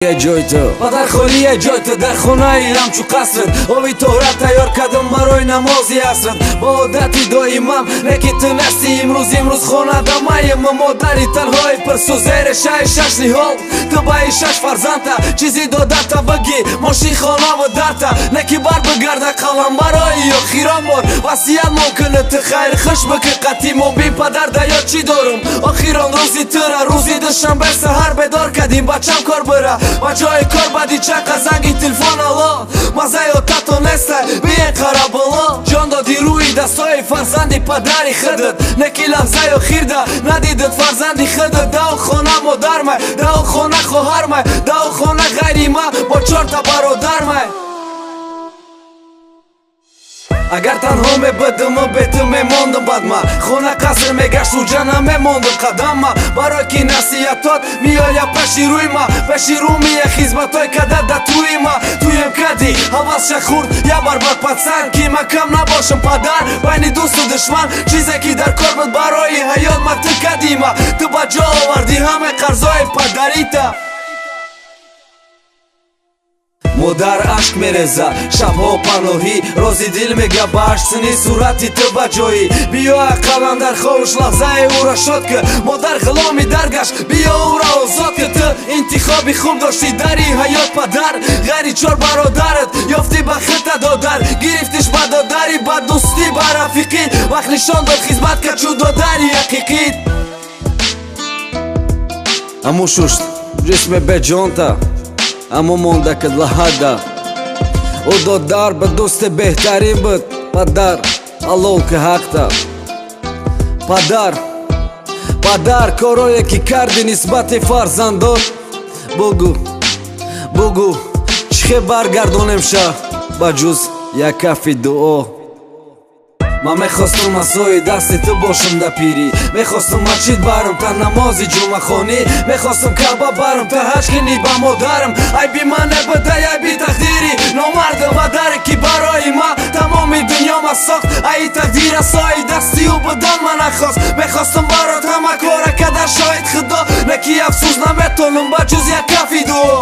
Ҷой ту, падар, холие ҷой ту дар хонаи ҳамчу қасрат. Оби тоҳра тайёр кардам барои намози асрат ба одати доимам, лекин ту нести имрӯз. Имрӯз хона дамаем, модари танҳои пирсу зери шаи шаш ниҳол. Ту баи шаш фарзандта чизи додата бигӣ, мошин, хонаву дарта, неки бар бигарда қалам барои охирон бор васият мумкина. Ту хайр хуш бикӣ қатимо бин, падар, да ёд чӣ дорум охирон рӯзи тура. Рӯзи душанбе саҳар бедор кардим, бачам, кор бира ба ҷои кор. Баъди чанқа занги телефон: «Алло, мазаи отато нестай, биен қараболо». Ҷон доди рӯи дастҳои фарзанди падари худат, неки лаҳзаи охирда надидат фарзанди худат. Дао хона модармай, дао хона хоҳармай, дао хона ғайри ма бо чорта бародармай. Агар танҳо мебудиму бе ту мемондум, бадма хона қаср мегашт, уҷа намемондум қадамма. Барои ки насиҳатот меоя пеши рӯйма, пеши рӯмия хизматҳои када да туима. Туем кади ҳавасша хурд я барбар пацан, ки ма кам набошам, падар, байни дӯсту душман. Чизе ки дар кор буд барои ҳаёт, ма ту кадима. Ту ба ҷо овардӣ ҳамаи қарзҳои падарита. Модар ашк мереза шабҳо паноҳӣ, рози дил мега ба аштсини сурати ту ба ҷоӣ. Биё, ақаллан дар ховуш лаҳзаи ӯра шод ки. Модар ғуломи даргашт, биё, ӯра озод ки. Ту интихоби хуб доштӣ дари ҳаёт, падар. Ғайри чор бародарат ёфтӣ ба хита додар, гирифтиш ба додарӣ, ба дӯстӣ, ба рафиқӣ. Вақт нишон дод, хизмат кард чу додари ҳақиқӣ. Аммо шушт ҷисми беҷонта, аммо монда кад лаҳада. Ӯ додар ба дӯсти беҳтарин буд, падар, аллоҳ ки ҳақта. Падар, падар, корое ки кардӣ нисбати фарзандот, бугӯ, бугӯ, чӣ хел баргардонем ша ба ҷуз як кафи дуо? Ман мехостум асои дасти ту бошам да пирӣ, мехостум масҷид барам та намози ҷумъахонӣ, мехостум Каъба барам та ҳаҷ кунӣ ба модарам. Айби ман набудай, айби тақдири номарду падаре, ки барои ман тамоми дунёма сохт. Ай тақдир асои дасти ӯ будан ман нахост. Мехостум барот ҳама кора када, шоҳид Худо, неки афсӯс, наметонам ба ҷуз як кафи дуо.